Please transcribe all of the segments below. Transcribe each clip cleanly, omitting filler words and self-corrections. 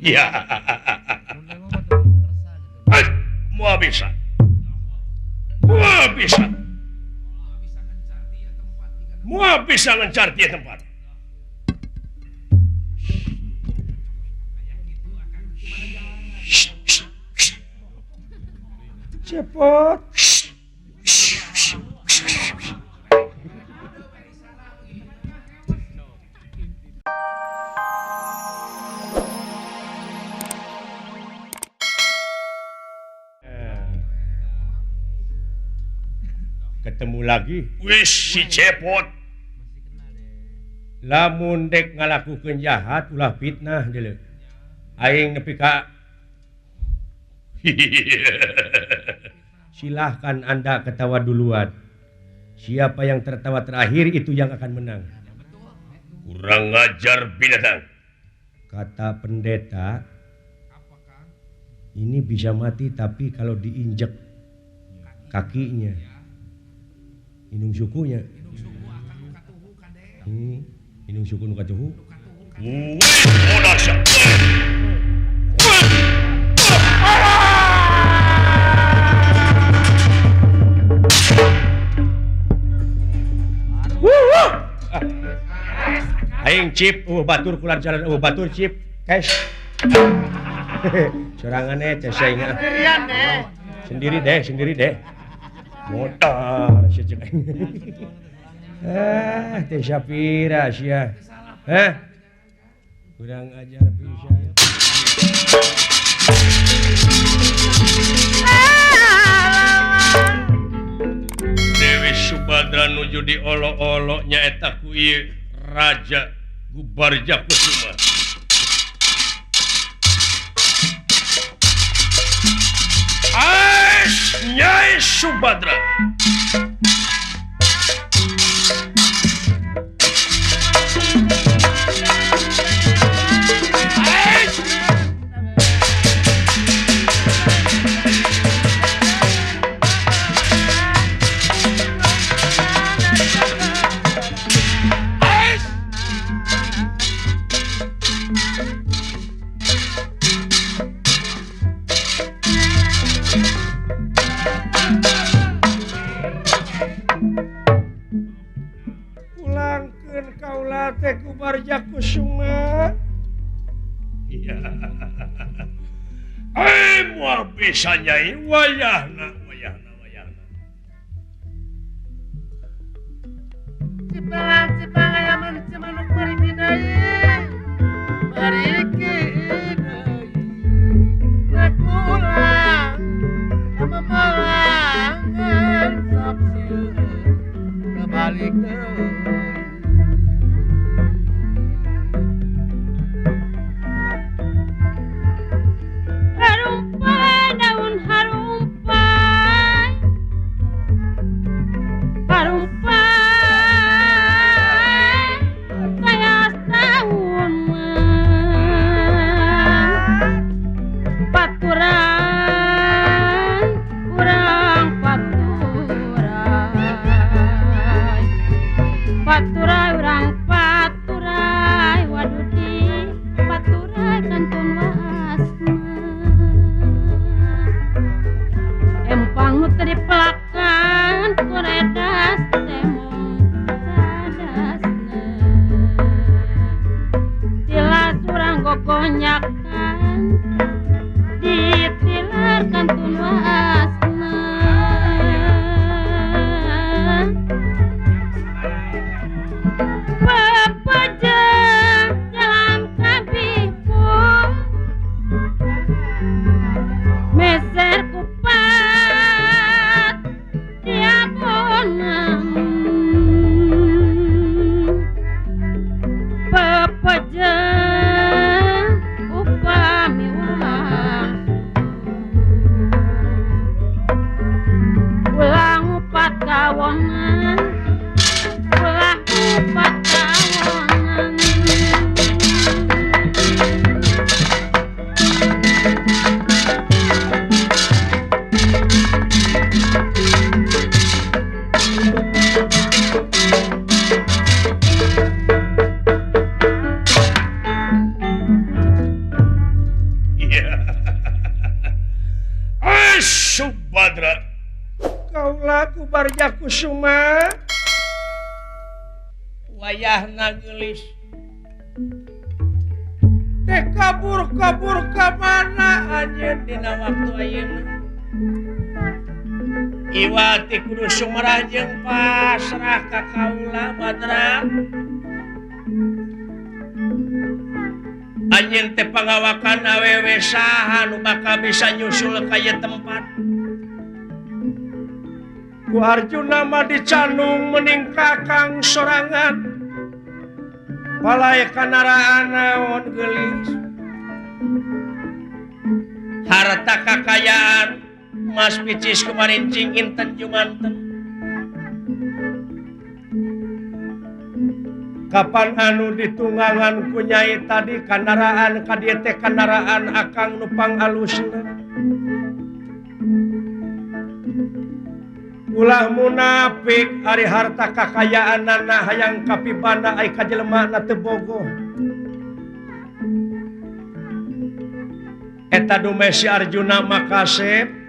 Ya. Moal bisa. Moal bisa. Moal bisa ngencar ti tempat. Cepot. Ketemu lagi wis si Cepot. Lamun dek ngalakukeun jahat ulah fitnah deuleu. Aing nepi ka silahkan Anda ketawa duluan. Siapa yang tertawa terakhir itu yang akan menang. Kurang ajar binatang. Kata pendeta, ini bisa mati tapi kalau diinjek kakinya. Indung sukunya. Indung suku nu katuhu. Aing cip, batur kular jalan, batur cip, cash. Sorangan teh saing. Sendiri deh, sendiri deh. Motor sejek. Ah, teh Sapira sia. Hah? Kurang ajar pisan. Dewi Subadra nuju di olo-olo nyaeta ku ieu Raja Gubarja Kusuma. Nyai Subadra. Gubarja Kusuma. Iya. Moal bisa nyai wayahna wayahna wayahna. Cipang cipang ayaman cimanuk mariki deui. Mariki deui. Rek pulang kamemalangan sok sieun kabalik deui. Pejeng ku Barja Kusuma wayahna geulis teh kabur-kabur ka mana anjeun dina waktu ayeuna Iwati kudu sumerah jeung pasrah ka kaula Badra anjeun teh pangawakan awewe saha nu bakal bisa nyusul ka ieu tempat ku Arjuna mah dicanung mending kakang sorangan palai kanaraan naon geulis harta kakayaan Mas picis kemarin cinginten jumanten kapan anu ditunggangan ku nyai tadi kandaraan ka dieu teh kandaraan akang nu pangalusna ulah munafik ari harta kakayaanana hayang kapibana ai ka jelemana teu bogoh eta dume si Arjuna mah kasep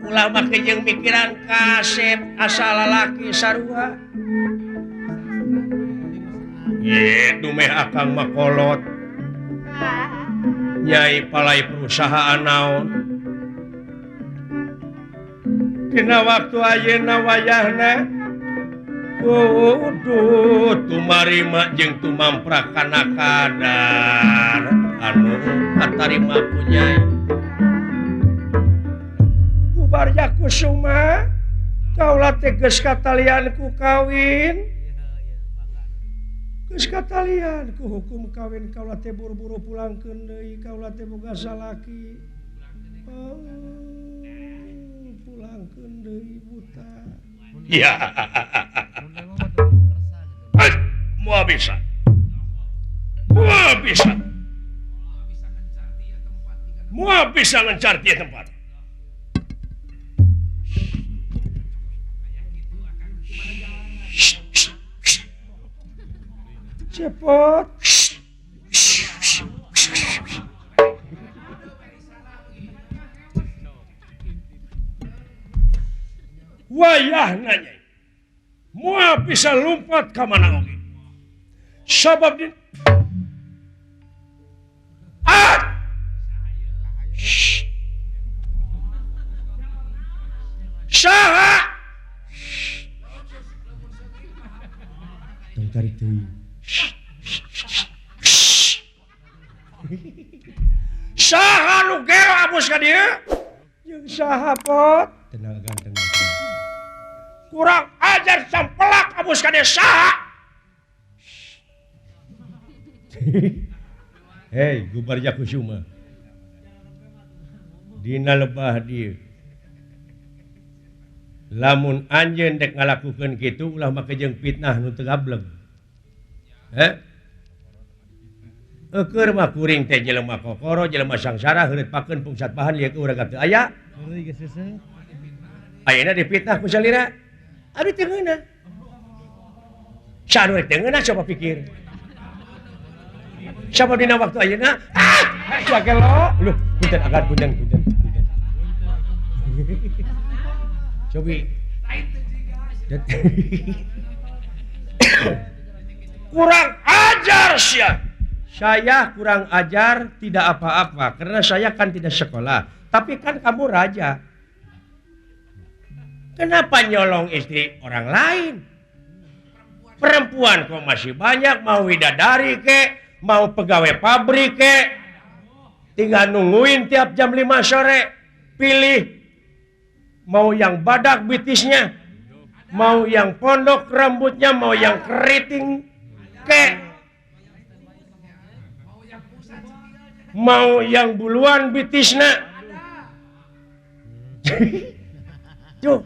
ulah make jeung mikiran kasep asal lalaki sarua ye dumeh akang mah kolot nyai palai perusahaan naon dina waktu ayeuna wayahna kudu tumarima jeung tumamprak kana kadar anu katarima ku nyai Barja Kusuma kaula teh geus katalian ku kawin geus katalian ku hukum kawin kaula teh buru-buru pulangkeun deui kaula teh boga salaki oh, pulangkeun deui buta ya moal bisa moal bisa moal bisa ngencar di tempat. Cepot. Wayahna nyai moal bisa lompat ka mana oge sabab di ah saha tong tarik deui. Saha nu gero abus ka dieu? Jeung saha pot? Tenang tenang. Kurang ajar sampelak abus ka dieu saha? Hei, Gubarja Kusuma. Dina lebah dieu. Lamun anjeun dek ngalakukeun kitu ulah make jeung fitnah nu teu gableg. Heh? Eueur mah kuring teh jelema kokoro, jelema sangsara heureut pakeun pungsat bahan lieu urang teu aya. Ayeuna dipitnah ku salira. Abdi teu ngeunah. Saha nu rek teu ngeunah coba pikir. Coba dina waktu ayeuna, ah, sia gelo. Luh, punten agan punten punten punten. Cobi. Kurang ajar sia. Saya kurang ajar tidak apa-apa karena saya kan tidak sekolah. Tapi kan kamu raja. Kenapa nyolong istri orang lain? Perempuan kok masih banyak, mau widadari kek, mau pegawai pabrik kek. Tinggal nungguin tiap jam 5 sore. Pilih mau yang badak bitisnya, mau yang pondok rambutnya, mau yang keriting kek. Mau yang buluan bitisna. Tuh.